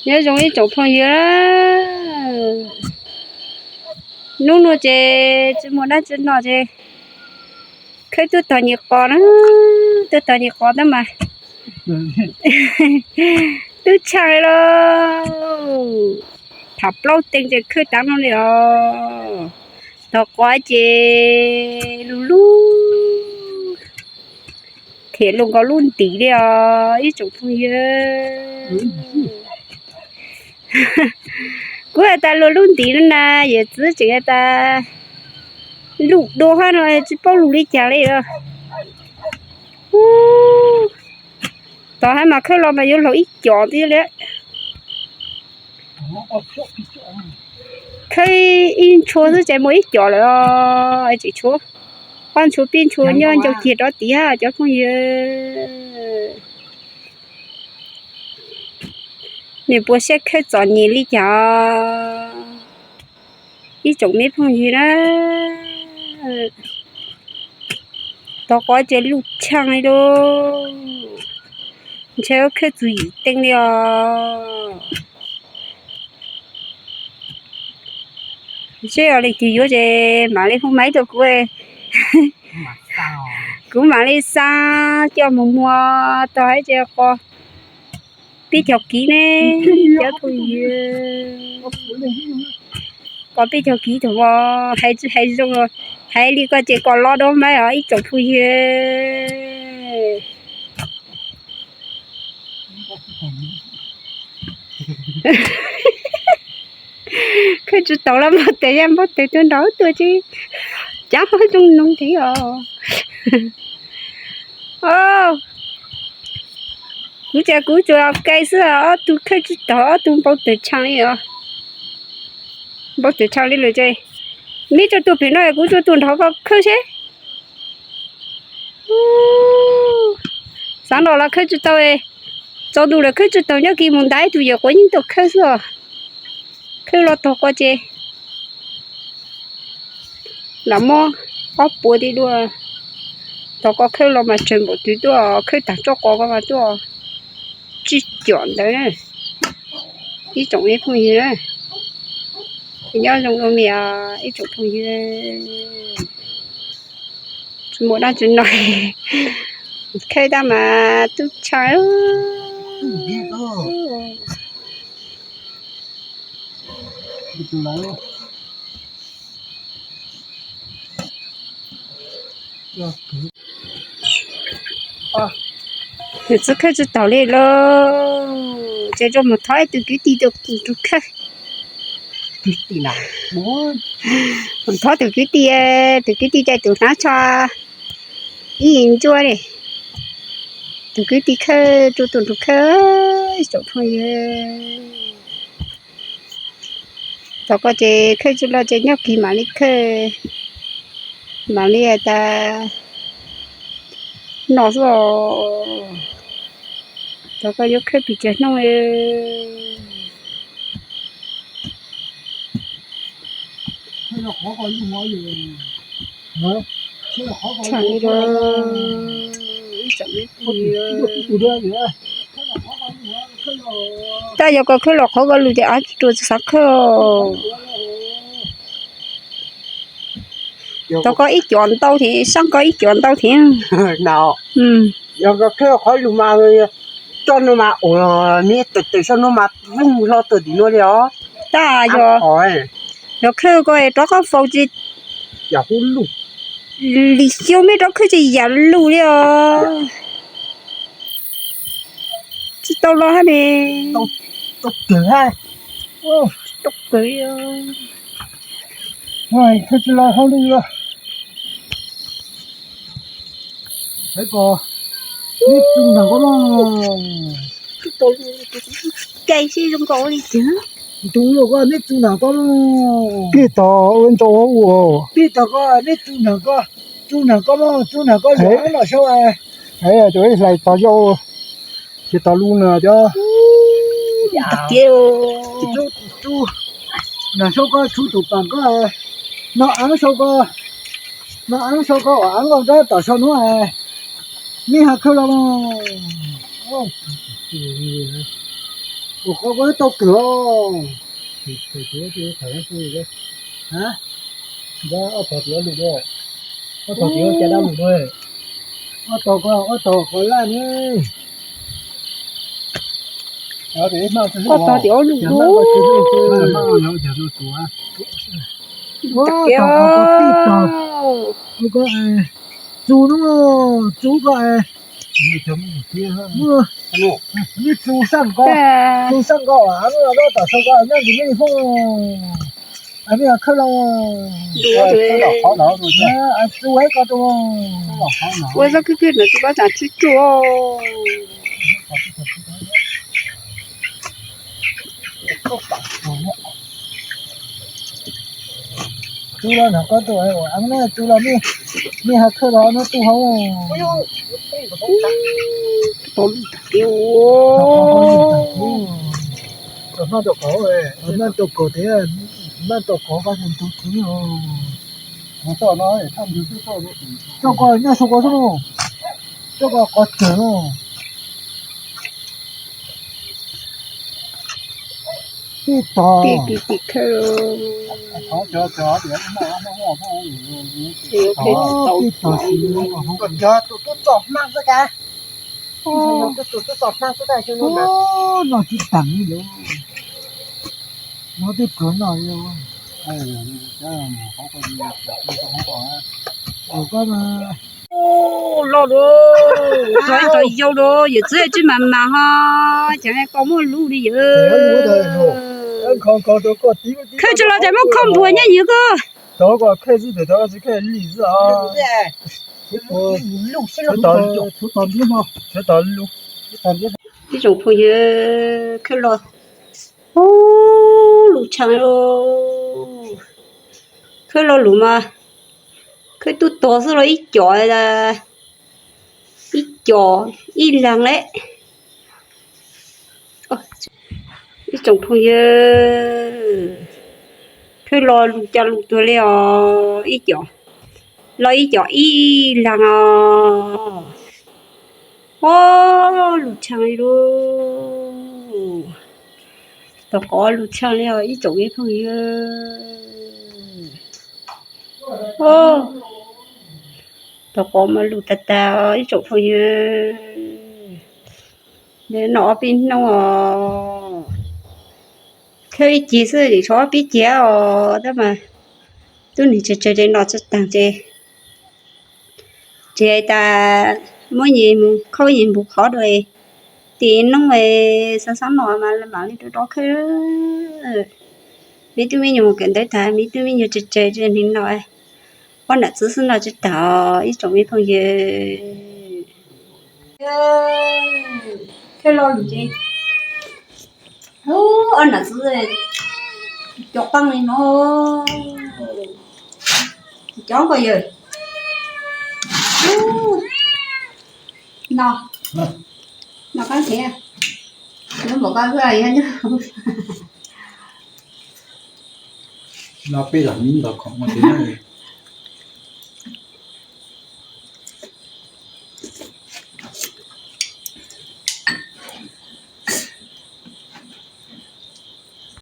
Nyob zoo ib tsoom phooj ywg, hnub no ces tsis muaj dab tsi no ces khawb tub tog nyuam qos na, tub tog nyuam qos tab mas tub tshaj li lauj. Tham plaub teev ces khawb tav no li os. Tog qos ces lug lug, them lug nkaus lub ntim li os ib tsoom phooj ywg. Kuv has tas luag lub ntim no na, yawm txiv tseem has tas lug dua hab no tsis paub lug li cas li os. Tog hab mas khawb los mas yuav laug ib com tiag li. Khawb ib ntshua xwb ces muaj ib com lawm os, tseem tshuav ob ntshua peb ntshua nyob ncau kiag rov tid hab cov phooj ywg. Nws puas saib khawb txom nyem li cas ib tsoom me phooj ywg na. Tog qos ces luj tshaj li lauj. Ntshe khawb txug yim teev li os. Seb leej twg yuav ces mam li hu maiv rau kuv, kuv mam li xa coj mus muag tog hab ces qos peb caug kiv ne cov phooj ywg. Qos peb caug kiv thaum ub hais tsis hais zoo, hais li ko ces kom lo dua maiv os ib tsoom phooj ywg. Khawb tsis taus los npau taws, yog npau taws tuaj nrog tuaj ces cav mob zoo no thiab os. Kuv ces kuv tsuas kai xwb, ob tug khawb tsis taus, ob tug npau taws tshaj li os. Npau taws tshaj li lawm ces meb tsuas tuaj pem no kuv tsuas tuaj nrog koj khawb seb. Xav nrog los khawb tsis tau, tsaus ntuj lawm khawb tsis taus, nyob kis mus ntais tus yawm quav yeeb tuaj khawb xwb os. Khawb los tog qos ces lam mob ob puas tib dua. Tog qos khawb los mas tsawg npaum twg tuaj, khawb tag tsob qos ko mas tuaj tsib com ntawd na. Ib tsoom me phooj ywg na, nyob zoo dua me ib tsoom phooj ywg. Tsis muaj dab tsi no, khawb tab mas tub tshaj. Nws txib khawb tsis taus li lauj, ces tsuas mus thov ib tug kwv tij tuaj nrug khawb. Mus thov tus kwv tij, tus kwv tij caij tus hnav tsho ib yim ntsuab li. Tus kwv tij khawb tsuas tuaj nrug khawb, ib tsoom phooj ywg. Thaum ko ces khawb tsis los ces nyob kis mam li khawb, mam li tas noj xwb os. Thaum ko yuav khawb pes tsawg hnub. Tshaj li, ib tsoom me phooj ywg, tab yog koj khawb los qhov ko lug ces av tsis rua tsis xav khawb. Tau koj ib co ntau thiab, sab koj ib co ntau thiab. Yog koj khawb qhov lug mas, tsob no mas ua niab tawm tawm, tsob no mas voog hlo tuaj tim no li os. Tab yog, yog khawb ko rov qab faus tsis, yam hub lug, lim xyoo meb rov khawb tsis yam lug li os. Tsis tau los hab ne. Tau kawg hab. Tau kawg li. Khawb tsis los hauj lwm los. Hais kom neb tsu nrag ko mog. Cai sib zoo nkaus li tiag. Ntu ko neb tsu nrag ko mog. Pij tog ua ntsa ua ua. Pij tog ko neb tsu nrag ko, tsu nrag ko mog, tsu nrag ko yuav los sau. Cov hlais tog yau, ces tog lub no cov. Nrag sau ko tsu tus paam ko, no aav sau ko, no aav sau ko, aav nkaus rab tom sau nuav. Meb has khawb los mog. Ua qhov ko tau kawg os. Ob tog tim ob lus dua, ob tog tim ob caj dab lus dua. Ob tog ko, ob tog qhov laj ne. Ob tog tim ob lus dua. Txus no, txus ko, txus ko, muaj txus xaj ko, txus xaj ko, no tom sau ko nyob ntawm nej li hoob. Nej khawb los, txus ko, ua txoj khwb khwb ntawd tsis pab tsam tsib tsuj. Txus los no koj tus uas no txus los nej, nej ho khawb los no tus hauv. Maj tau kov, maj tau kov tias, maj tau kov koj tus tus no. Txoj ko nyob sau ko xwb no, txoj ko qhov twg no. Tib tog, tib tog, tib tog, tib tog, tus tub txom hmab xwb ka, tus tub txom hmab xwb ka, no tsis tag li lawm, no twb pluav no li. Koj mas loj lawm, tau ib tog yau lawm, yawm txiv tsis mas mas ho, cas koj muaj lub li yawm. Khawb tsis los cas muab kho npuas nyob ywg koj. Ib tsoom phooj ywg, khawb lo, lus tshee, khawb lo lus mas, khawb tub tog xwb los ib co, ib co, ib leeg le. Ib tsoom phooj ywg, khawb lo lus cas lus tuag li os, ib co, lo ib co ib leeg os. Ob, lus tshee li lub, tau qov lus tshee li os ib tsoom phooj ywg. Tau qov mas lus tag tag os ib tsoom phooj ywg. Noj ob peb hnub os, khawb ib ceg xwb tshuav ob peb ceg os tab mas tub nws tsawg tsawg ces noj tsis tag ces, ces tas muab nyem mus khaub nyem npus qhov dua, tim hnub xav xav noj mas mam li rov rov khawb. Me tub me nyuam kawm ntawv tag, me tub me nyuam tsawg tsawg ces nws noj, ob nam txiv xwb noj tsis tag os ib tsoom phooj ywg. Khawb lo lus ces, ob nam txiv cov qeej li no, cov ko yawg, no, no qab thiab, nub npaum koj hlub yog nub. No peb los nub ntaus khoom ua tiag.